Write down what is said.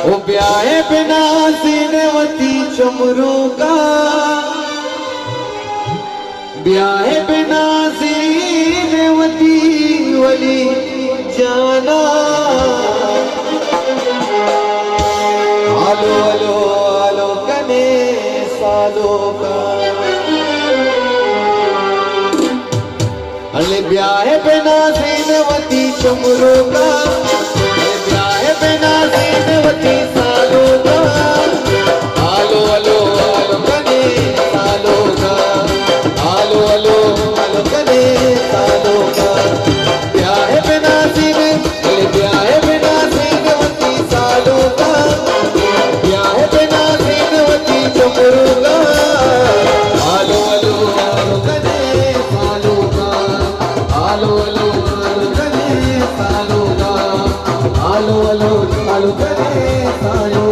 او بیائے بنازین وتی چمروکا، بیائے بنازین وتی ولی جانا۔ آلو، آلو، آلو کنے سالوکا۔ ہلے بیائے بنازین وتی چمروکا، ہلے بیائے بنازین وتی سالوکا۔ آلو، آلو، آلو کنے سالوکا۔ آلو، آلو، آلو کنے سالوکا۔ بیائے بنازین، ہلے بیائے بنازین وتی سالوکا۔ بیائے بنازین وتی چمروکا۔ آلو، آلو، آلو کنے سالوکا۔ آلو، آلو، آلو کنے سالوکا۔ آلو، آلو، آلو کنے سالوکا۔